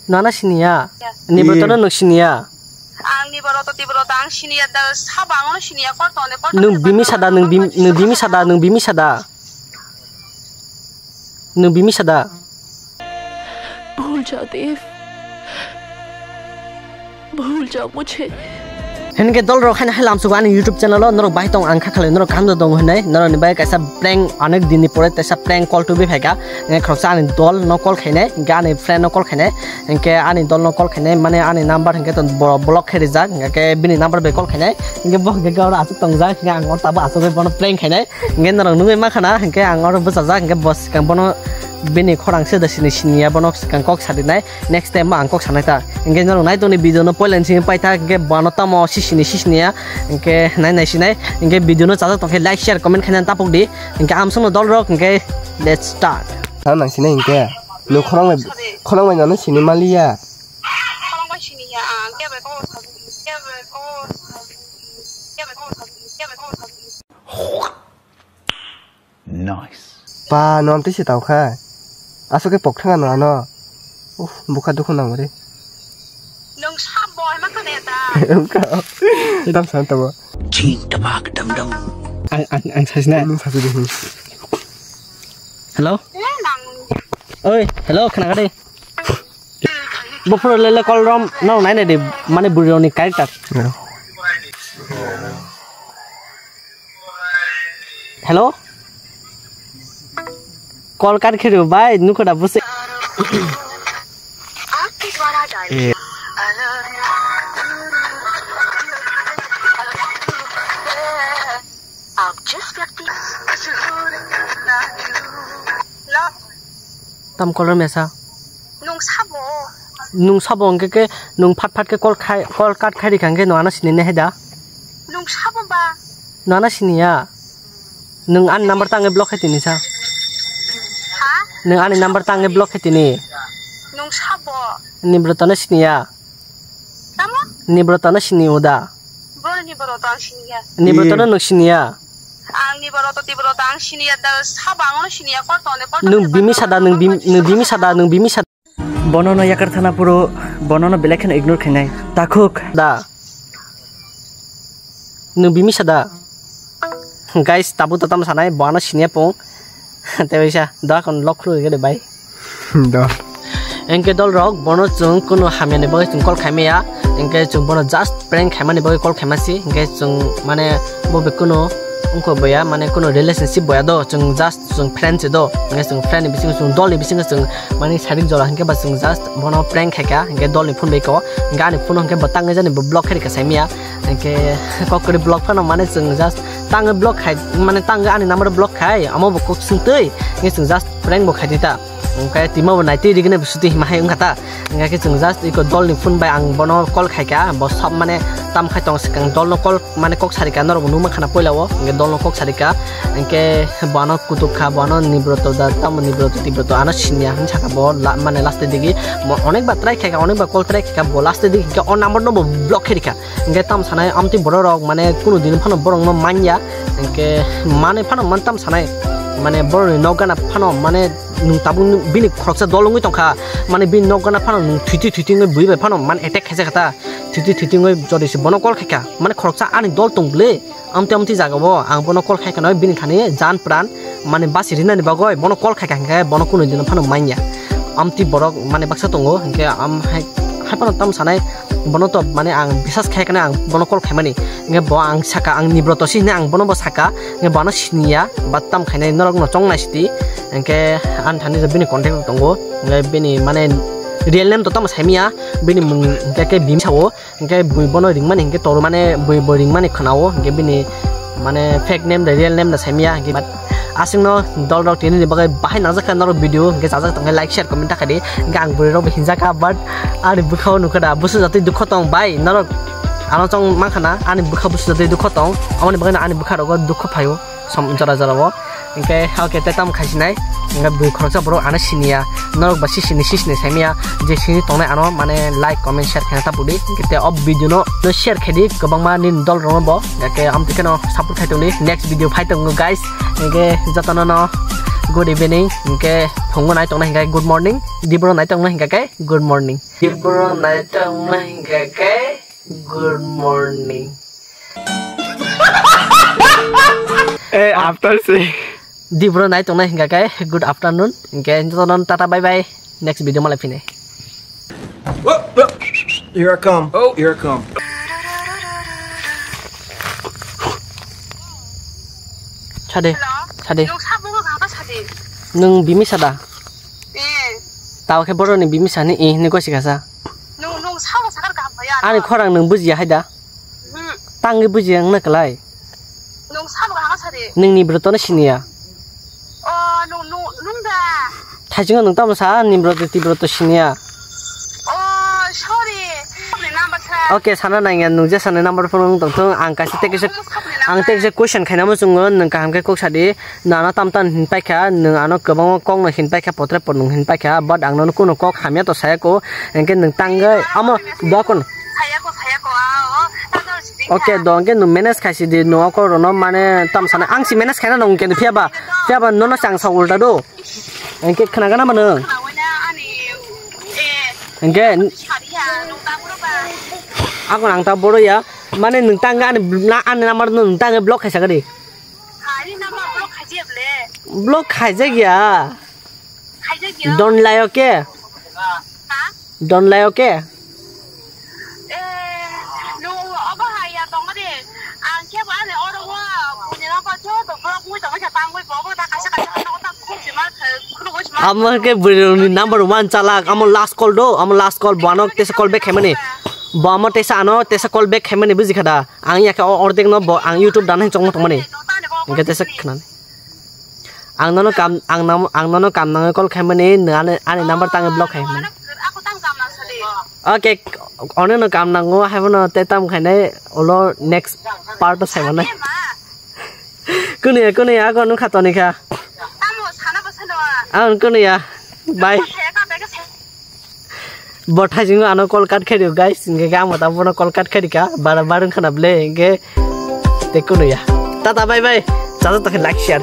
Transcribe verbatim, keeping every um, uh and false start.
Nana siniya? Nibroto no nwng siniya? Ang Nibroto Tibroto ang siniya da, sabo ang no siniya, kol tone, kol tone. Nwng bimi sada, nwng bimi, nwng bimi sada, nwng bimi sada. Nwng bimi sada. भूल जाओ देव, भूल जाओ मुझे। Hinkhe dol rok haino hai lamsugo ani YouTube channel o, norok bai tong ang kha khalai, norok kaham da tong hinai, norok ni bai kaisa prank, onek din ni pore kaisa prank call tubi phaika, hinkhe khoroksa ani dol no call khainai, hinkhe ani friend no call khainai, hinkhe ani dol no call khainai, mane ani number hinkhe to bo block khe rijak, hinkhe bini number bai call khainai, hinkhe bo hinkhe oro aswk tongjak, hinkhe ang oro tabuk aswk bai bono prank khainai. Hinkhe norok nugwi mankha na, hinkhe ang oro bwchajak, hinkhe bo swkang bono bini khorang se da sini siniya, bono swkang kok sadinai, next time bo ang kok sanai ta. Hinkhe norok nai tongni video no poila ni simi paitha, hinkhe bono tamo sisini sisiniya, hinkhe nai nai sinai, hinkhe video no chajak tongkhe like, share, comment khaina tapok di, hinkhe amsongno dol rok, hinkhe let's start. Ang nang sinai hinkhe, no khorang bai, khorang bai nano sini maliya. Khorang bai siniya, ang kebo ko, kebo ko, kebo ko. Nice. Pa, no amtwi se tau kha. Aswk khe pok thanga no ano. Uff, bukha dukhu nango re. Nwng sabo hai ma khane ta. Wngkha. Tam san tabo. Ching tabak dam dam. Ang, ang, ang sasina. Nwng sasi de. Hello? Le nang. Oi, hello, khana kade. Bo phuru lele call rom, no nai nai de, mane buri roni character. Yeah. Hello? Call cut khe rw bai, nukho da busi. Tam call rom ya sa. Nwng sabo? Nwng sabo hwnkhe khe nwng phat phat khe call khai, call cut khai rikha hwnkhe nwng ano sini nai hai da? Nwng sabo ba? Nwng ano siniya. Nwng ani number ta wngwi block khai tini sa. Ha? Nwng ani number ta wngwi block khai tini. Nwng sabo? Nibroto no siniya. Tamo? Nibroto no sini uda. Bro ni boro to ang siniya. Nibroto no nwng siniya. Ang ni boro to tibro to ang siniya da sabo ang no siniya kor to ne kor to. Nwng bimi sada, nwng bimi, nwng bimi sada, nwng bimi sada. Bono no yakar thana puro, bono no belai kheno ignore khainai. Takhuk. Da. Nwng bimi sada. Guys, tabu to tam sanai, bo ano siniya pung. Tei waisa, da kon lok khulu gede bai. Da. Engke dol rok, bono chwng kuno hamyani bagwi chwng call khaimaya. Engke chwng bono just prank khaimani bagwi call khaima si. Engke chwng mane bo be kuno wngkho boya, mane kuno relationship boya do. Chwng just chwng friend se do. Engke chwng friend ni bisingo chwng dol ni bisingo chwng mane sarik jora hingke ba chwng just bono prank khaika. Engke dol ni phone bai ko. Engke ani phone hingke bo tangwi jani bo block khairika saimaya. Engke kok kwrwi block phano mane chwng just tangwi block khai, mane tangwi ani number block khai, amo bo kok swngtwi, engke chwng just prank bo khaidi ta. Engke timo bo naitwi rigini bo suti hima hai wngkha ta. Engke khe chwng just iko dol ni phone bai ang bono call khaika, bo sab mane tam khai tong swkang dol no call mane kok sarika norok bo nukma khana poila o, engke dol no kok sarika, engke bo ano kutuk kha, bo ano nibroto da, tamo nibroto tibroto ano sinya hin saka bo la-, mane last digi mo onek ba try khaika, onek ba call try khaika, bo last digi khe o number no bo block khairika. Hingke tam sanai amtwi borok rok mane kunu din phano borok no manya, hingke mane phano man tam sanai mane borok ni nok gana phano mane nwng tabuk bini khoroksa dol wngwi tongkha, mane bini nok gana phano nwng thwitwi thwitwi wngwi bui bai phano mane attack khaijak kha ta, thwitwi thwitwi wngwi jodi se bono call khaikha mane khoroksa ani dol tong bwle. Amtwi amtwi jaga o ang bono call khaikha no bini thani jan pran mane basi rinani bagwi bono call khaikha hingkhe bono kunu dino phano manya. Amtwi borok mane baksa tongo hingkhe am hai, hai phano tam sanai bono to mane ang bisas khaikha ang bono call khaimani. Hingkhe bo ang saka ang nibroto si hwnwi ang bono bo saka hingkhe bono siniya ba tam khainai norok no chongnai siti hingkhe ani thani bini contact tongo hingkhe bini mane real name to tamo saimanya bini mung hingkhe khe bimsa o. Hingke bui bono ringmani hingke toro mane bui bo ringmani khwnao hingke bini mane fake name da real name da saimaya hingke but aswkno dol rok tini ni bagwi bahai nangjakha norok video hingke chajak tongkhe like share comment ta khaidi hingke ang bwrwi rok bo hinjakha but ani bwkhao nukha da busu jatwi dukho tong bai norok ano chong mankha na ani bwkha busu jatwi dukho tong amoni bagwi ani bwkha rogo dukho phaio. Som jora jora o. Hingke hake te tam khaisinai. Hingke bui khoroksa borok ano siniya. Norok ba sisini sisini saimaya. Je sini tongnai ano mane like comment share khaina tapudi. Hingke te o video no, no share khaidi kwbangma nini dol rok no bo. Hingke amtwi kheno support khai tongdi. Next video phai tongo guys. Hingke jotono no good evening, hingke phungo nai tongna hingka good morning, dibro nai tongna hingka khe good morning. Dibro nai tongna hingka khe good morning. Eh, after se. Dibro nai tongna hingka khe good afternoon, hingke jotono tata bye bye, next video malai phine. Oh, oh. Here I come. Oh, here I come. Sade, hello? Sade. Nung sabo ko kha sade. Nung bimi sada? Eh. Tao khe boroni bimi sani i hinwi gosi kasa. Nung, nung sabo sakar kaham phai ya. Ani khorang nung bujiya hai da? Hmm. Tangwi bujiya wngna kwlai. Nung sabo kaham sade. Nungni brotono siniya. Oh, nung, nung, nung da. Thaisingo nung tamo sa, ni broto, ti broto siniya. Oh, sorry. Sabni number sa. Okay, sana nangya, nung je sana number phone nung tongthung, ang kaisa tei kaisa, ang tei kaisa question khaina muchungo, nung kaham khe kok sadi, nana tam tam hin paikha, nung ano kwbangma kokno hin paikha, potre por nung hin paikha, but ang nono kuno kok hamya to saya ko, hingke nung tangwi, amo, dokon. Saya ko, saya ko, ah, oh, tata sidi. Okay, kha. Do, hingke nung manage khaisi di, nung okorono mane tam sana, ang si manage khaina nung hingke phiya ba, phiya ba nono si ang sa ulta do. Hingke khna gana mano. Hingke ako nang ta boro ya. Mane nung tang ani, ani number nung tang block khaisa gari. Block khaijak ya. Don lai oke. Don lai oke. Eh, nung obo hai ya tong de. Ang khe ba ne oro wa, punya na pa cho to, blok mui to ka tang mui bobo ta kaisa kaisa no ta khum si ma, khum si ma. Amo ke bwrwi ni number one chalak, amo last call do, amo last call, bo ano tesa call back khaimani. Bo amo tesa ano tesa call back khaimani buji khada. Ang ya khe o ordek no bo ang YouTube dana chongma tongmani. Hingke tesa khna. Ang nono kam, ang nam-, ang nono kam nangwi call khaimani, nang ani, ani number tangwi block khaimani. Ako tang kam nang sadi. Okay, ono no kam nango, haibono te tam khainai, ulo next part o saimanai. Kuniya, kuniya, ako nung kha toni kha. Tamo sana ba sana. Ang kuniya. Bye. Saya ka bega saya. Bo thaisingo ano call cut khaidi, guys. Hingke ang bo ta bono call cut khaidi kha. Bara barung khana ble, hingke te kunuya. Tata, bye bye. Chajak tokhe like, share.